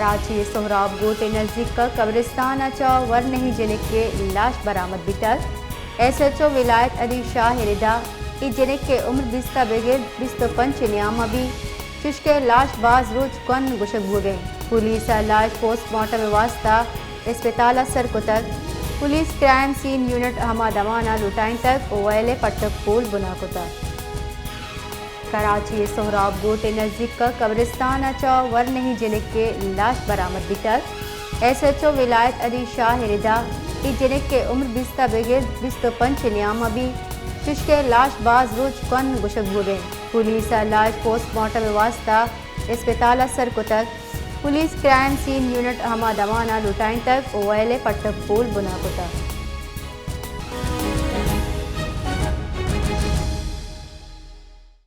کراچی ءِ سہراب گوٹ ءِ نزیک ءَ قبرستان ءَ چہ ورنہیں جنک ءِ لاش برآمد بیتگ۔ ایس ایچ او ولایت علی شاہ ءِ ردا اے جنک ءِ عمر بیست ءَ بگر بیست ءُ پنچ ءِ نیام ءَ بیت، چشکہ لاش باز روچ کوہن گوشگ بوگ ءَ انت۔ پولیس ءَ لاش پوسٹ مارٹم ءِ واستہ اسپتال ءَ سر کتگ۔ پولیس کرائم سین یونٹ ءَ ہما دمان ءَ لوٹائینتگ ءُ ویل ءِ پٹ ءُ پول بنا کتگ۔ کراچی ءِ سہراب گوٹ ءِ نزیک ءَ قبرستان ءَ چہ ورنہیں جنک ءِ لاش برآمد بیتگ۔ ایس ایچ او ولایت علی شاہ ءِ ردا اے جنک ءِ عمر بیست ءَ بگر بیست ءُ پنچ ءِ نیام ءَ بیت، چشکہ لاش باز روچ کوہن گوشگ بوگ ءَ انت۔ پولیس ءَ لاش پوسٹ مارٹم ءِ واستہ اسپتال ءَ سر کتگ۔ پولیس کرائم سین یونٹ ءَ ہما دمان ءَ لوٹائینتگ ءُ ویل ءِ پٹ ءُ پول بنا کتگ۔